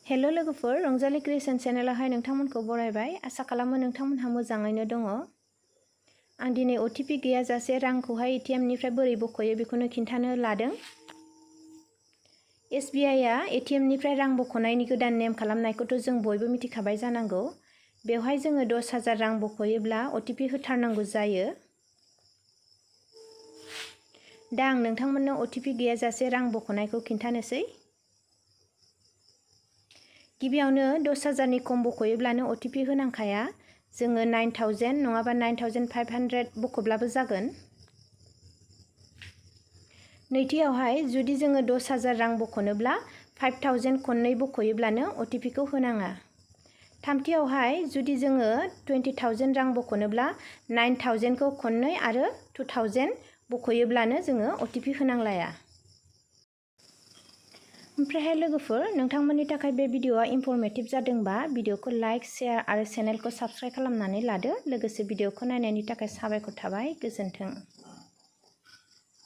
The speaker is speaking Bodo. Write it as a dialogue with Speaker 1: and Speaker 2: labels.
Speaker 1: हेलो लोगोफोर, रंजालिक्रिएशन चेनेलावहाय नोंथांमोनखौ बरायबाय। आसा खालामो नोंथांमोनहा मोजाङैनो दङ। आं दिनै OTP गैयाजासे रांखौहाय ATM निफ्राय बोरै बख'यो बेखौनो खिन्थानो लादों। SBI आ ATM निफ्राय रां बख'नायनि गोदान नेम खालामनायखौथ' जों बयबो मिथिखाबाय जानांगौ। बेवहाय जोङो 10,000 रां बख'योब्ला OTP होथारनांगौ जायो। दा आं नोंथांमोननो OTP गैयाजासे रां बख'नायखौ खिन्थानोसै। गिबियावनो 10,000 नि खम बख'योब्लानो OTP होनांखाया। जोङो 9,000 नङाबा 9,500 बख'ब्लाबो जागोन। नैथियावहाय जुदि जोङो 10,000 रां बख'नोब्ला 5,000 खननै बख'योब्लानो OTP खौ होनाङा। थामथियावहाय जुदि जोङो 20,000 रां बख'नोब्ला 9,000 खौ खननै आरो 2,000 बख'योब्लानो जोङो OTP होनांलाया। ओमफ्रायहाय लोगोफोर, नोंथांमोननि थाखाय बे भिडिअआ इनफरमेटिभ जादोंबा भिडिअखौ लाइक, शेयार आरो चेनेलखौ साबस्क्राइब खालामनानै लादो। लोगोसे भिडिअखौ नायनायनि थाखाय साबायखर थाबाय। गोजोन्थों।